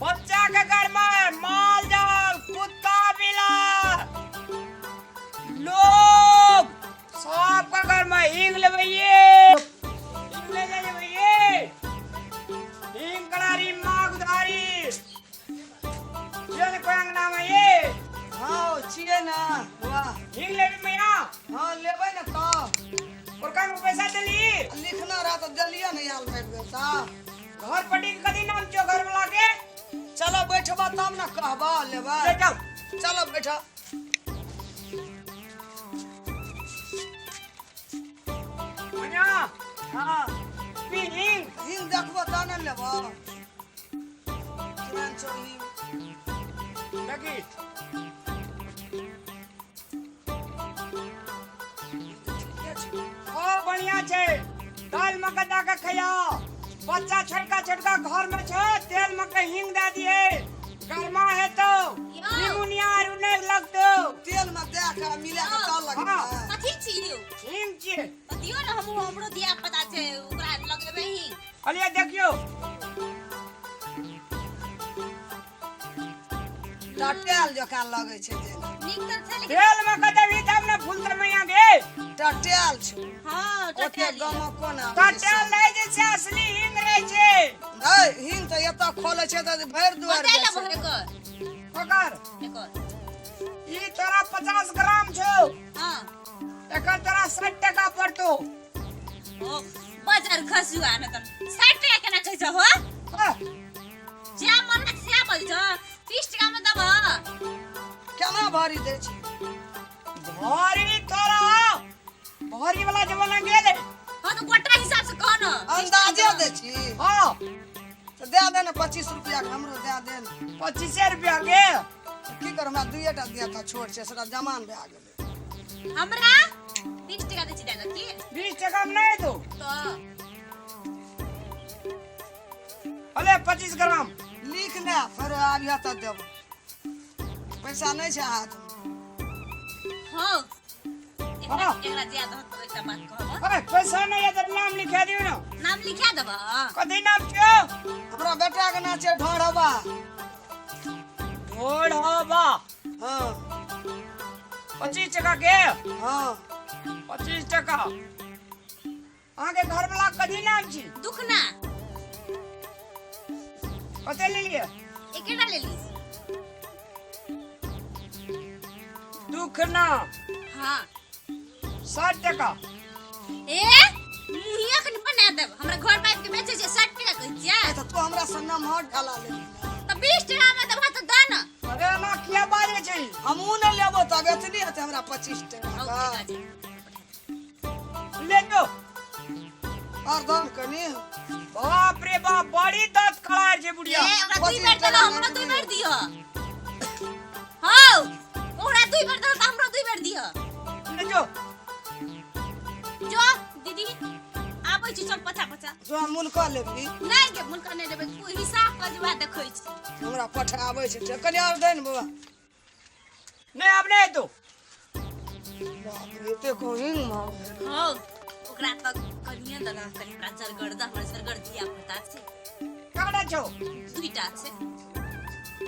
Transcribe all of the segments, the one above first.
बच्चा के घर में माल जाल कुत्ता बिला लोग सबके घर में हींग लेबै ये हींग ले जाइए ये हींग कलारी माग उधारी ये कोई अंगना में ये। हाँ, छियै ने वाह। हींग लेबै मैया? हाँ, लेबै ने तऽ। और का पैसा देली? लिखना रहा तऽ देलियै ने, आयल भरि पैसा। घर पटी के कथी नाम छो घर वाला के? चलो बैठबा तब ने कहबा लेबै। ले जाओ। चलो बैठा। मैया। हाँ। पी हींग। हींग देखबो तब ने लेबो। केहन छौ हींग? देखी। ठीके छौ। ओ बढ़िया छै, दाल में के दऽ के खैया। बच्चा छोटका छोटका घर में छो, तेल में के हींग दे दिए, गरमा है तो निमोनिया आर नहीं लगतो। तेल में दे के मिला के तब लगतै। हाँ। कथी छी यौ? हींग छियै। तऽ दियौ ने, हमहूँ हमरो धिया पुता छै, ओकरा लगेबै हींग। अलिया देखियौ। टटेल जकाँ लगै छै जेना। नीक तऽ छै लेकिन तेल में के देबही तब ने फूलतै मैया गे। टटेल छौ। हाँ, ओते टटेल। गमक कोना आबै छै? टटेल नहि जे छै, असली हींग रहै छै। है, हींग तऽ एतऽ खोलै छै तऽ भरि दुआरि कते जाइ लेबहो छै। एकर? ओकर एकर ई तोरा 50 ग्राम छौ। हाँ। एकर तोरा 60 टका पड़तो। ओ बाजार खसुआ ने तन 60 टका केना कहै छहो? हाँ। जे मन से बजै छौ। 30 टका में देबह? केना भारी दै छै? भारी तोरा भारी वाला जमाना गेलै। हाँ तऽ गोटा हिसाब से कह न। अंदाजे दै छी। हाँ। तऽ दए दे ने 25 रुपया के, हमरो दए दे ने। 25 रुपया के? तऽ की करू, हमरा दुइए टा दिया तऽ छोट छै, सबटा जमान भए गेलै। हमरा 20 टका दै छी, दए दे की। 20 टका में नहीं दो। तऽ अले 25 ग्राम लिख ले, फेर आबिह तऽ देबो। पैसा नहि छै हाथमे। हौ, एकरा हाँ। एकरा जे दह तऽ एकटा बात कहब। अरे पैसा नहीं है तऽ नाम लिखा दियौ ने। नाम लिखा देबह? कथी नाम छियौ? हमरा बेटाके नाम छै ढोढ़बा। ढोढ़बा? हाँ। 25 टका के? हाँ। 25 टका। अहाँके घर वाला कथी नाम छी? दुखना। कते लेलियै? एकेटा लेली। दुखना। हाँ। 60 टका। ए मुहिया कनि बना देब, हमरा घर पर आबि के बेचै छै, 60 टका कहै छियै। ए, तऽ तू हमरा से नमहर ढाला लेली ने। तऽ 20 टका मे देबह तऽ दे ने। अरे एना किया बाजै छै? हमहूँ नहि लेबो तब एतनी हेतै हमरा 25 टका। हौ, के। ठीक छै। ले जो। और दाम कनि। बाप रे बाप, बड़ी दांत कड़ार छै बुढ़िया। ए, ओकरा दुई 25 बेर देलह, टका हमरो दुई मे बेर दिह। हौ, ओकरा दुई बेर देलह तऽ हमरो दुई बेर दिह। ले जो। जो दीदी, आबै छी, चल पछा पछा। जो मुलका लेबही? नहि गे, मुलका नहि लेबै, तू हिसाब कर जे वएह देखै छी। हमरा पठाबै छै, कनि और दे ने बौआ। नहीं, आब नहीं हेतौ। बाप रे, एते गोहिंग महग भेल। हौ, ओकरा तऽ कनिये देलह, कनि हमरा जरगर दह, हमरा जरगर धिया पुता छै। ककरा छौ? दुईटा छै।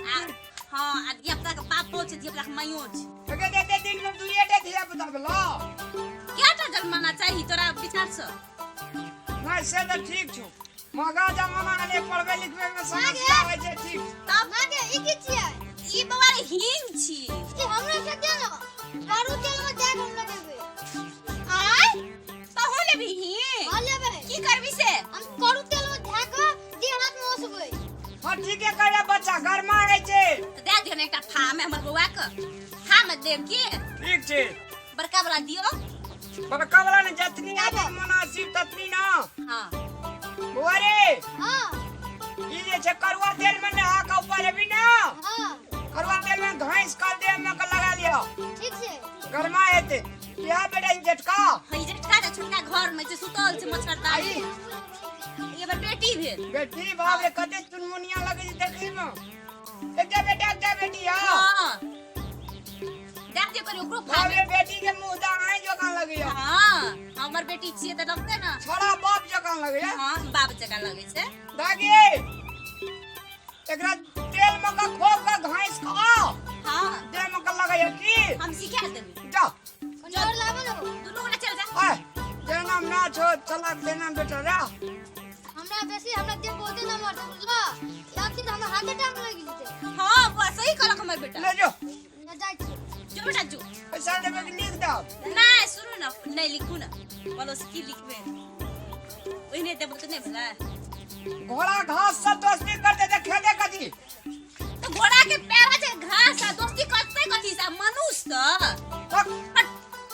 आ हाँ, आ धिया पुता के बापो छै, धिया पुता के माइयो छै। एके एते दिन में दुइये टा धिया पुता भेलौ? कएटा जन्माना चाही तोरा विचार से? नहीं, से तऽ ठीक छौ, महगा जमाना एलै, पढ़बै लिखबै में समस्या होइ छै, ठीक। तब माँ गे, ई की छियै? ई बौआ रे हींग छी। ई हमरो से दे ने, करू तेल में दए के हम लगेबै। आय, तहु लेबही हींग? हाँ, लेबै। की करबी से? हम करू तेल में धए के देह हाथ में ओसबै। हाँ, ठीके कहै बच्चा, गरमा होइ छै। तऽ दए दियौ ने एकटा फामे हमर बौआ के, फामे देब की? ठीक छै। बड़का वाला दियौ। बड़का वाला ने, जतनी आदमी मुनासिब ततनी ना। हाँ। बौआ रे। हाँ। ई जे छै करुआ तेल में नहा के ऊपर एबी ना। हाँ। करुआ तेल में घास कर दे में के लगा लियो। ठीक छै। गरमा हेतै। इहा बेटा ई जेठका। हँ, ई जेठका छै, छोटका घर में छै, सुतल छै मच्छरदानी। आई। ई हमर बेटी भेल। बेटी, बाप रे, कते चुनमुनिया लगै छै देखै मे। एकटा बेटा एकटा बेटी। हाँ। हँ, दए दियौ कनि ओकरो बाप फाड़। रे, बेटी के मुंह तऽ आँइ जकाँ लगैया। हँ, हमर बेटी छियै तऽ लगतै ने। छोड़ा बाप जकाँ लगैया। हँ, बाप जकाँ लगै छै। दागी, एकरा तेल में का खोप के घास खाओ। हाँ। देह में का लगैया की। हम सिखा देबै। जा। कनी और लाबो ने। दुनू गोटा चल जा। आय जेना ना छो चलाक देना बेटा रे। हमरा बेसी हमरा देह बहुते नमहर छै, बुझलो? आब तऽ हमरा हार्ट अटैक लागि जेतै। हाँ बुआ, सही कहलक हमर बेटा। ले जो। न, जाइ छी। जो बेटा जो। पैसा देबै कि लिख दब? नहि, सुनू ने, नहि लिखू ने, बोलो से की लिखबै? ओहिने देबै तऽ नहि भेलै? घोड़ा घास से दोस्ती करते तऽ खेदे कथी? तऽ घोड़ा के पैरा छै घास, आ दोस्ती करतै कथी से? मनुष्य तऽ तक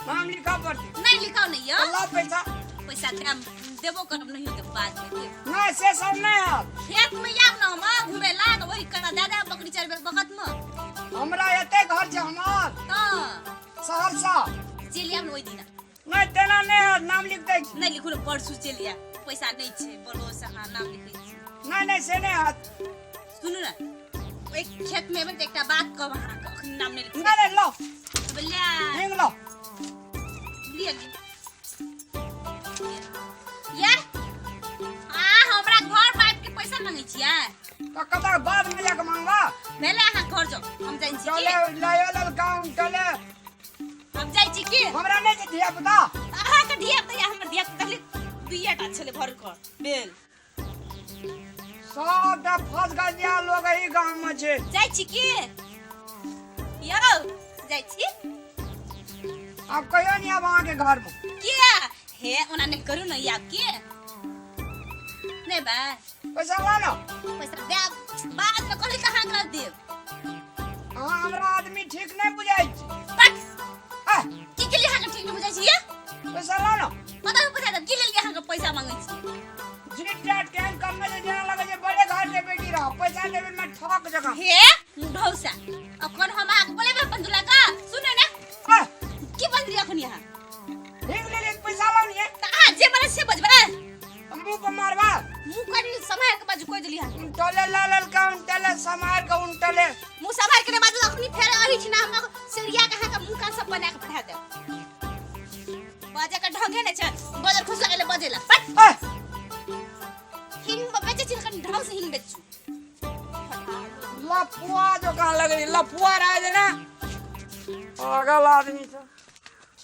नाम लिखा पड़तै। नहि लिखाउ नहि यौ। ला पैसा। पैसा देब, देबो करब, नहीं देब, बाद में देब। नहीं, से सब नहीं हत। खेत में आयब ने हम घुमे ला तऽ वही करा दए देब बकरी चरबै के बखत में। हमरा एते घर छै हमर। तऽ सहरसा चलि आयब ने ओहि दिना। नहीं, तेना नहीं हत, नाम लिख दै छी। नहि लिखू ने, परसू चलि आयब, पैसा नहि छै। बोलो से अहाँ नाम लिखै छी। नहीं नहीं, से नहीं हत। सुनू ने, ओहि खेत में एबै तऽ एकटा बात कहब अहाँके, अखन नाम नहि लिखू। नहीं नहीं, लो। बोलिया। हिंग लो। लिअ लिअ ये आ हमरा घर पर आबि के पैसा मांगै छियै? तो कतऽ बाद में जाके मांगबा। भेलै, अहाँ घर जाउ, हम जाइ छी। चले की लयो लेल गाँव चले। हम जाइ छी की। हमरा नहीं छै धिया पुता। अहाँके धिया पुता, हमर धिया पुता खाली दुइये टा छलै भर घर भेल। सबटा फंस गजिया लोग एहि गाँव में छै। जाइ छी की यौ, जाइ छी। आब कहियो नहीं आब अहाँके घर में। किया हे, ओना नहि करू ने, आब के नहि बा। पैसा ला ना। पैसा देब बाद में, कहली कहाँ कर देब। अहाँ हमरा आदमी ठीक नहीं बुझाइ छी। पट। आ, की के लिए अहाँके ठीक नहि बुझाइ छी ये? पैसा ला ना। पता नहि पैसा देब की लेल अहाँके पैसा मांगै छी? जीत जाट केहन कमे छै, जेना लगै छै बड़े घर के बेटी रह, पैसा देबे में ठक जकाँ। हे मुढौसा, अखन हम अहाँके बोलेबै अपन दुला का। सुनू ने। आ, की बजली अखन यहाँ? हिंग ले ले, पैसा लाउ ने। तऽ अहाँ जे बजै से बजबै। मुंह पर मारबा। मुँह कनि सम्हारि के बाजू, कहि देली अहाँके। उनटले ला ललका, उनटले समार के उनटले। मुँह सम्हारि के नहि बाजू, अखनी फेर अही छिना हम सेरिया के अहाँके मुँह कान सब बना के पठा देब। बाजे के ढंगे नहि छै, बजर खुश लगेले बजे ला पट। आ, हिंग बेचै छी कनि ढंग से हिंग बेचू। लफुआ जकाँ लगै लफुआ रहै छै ने, पागल आदमी।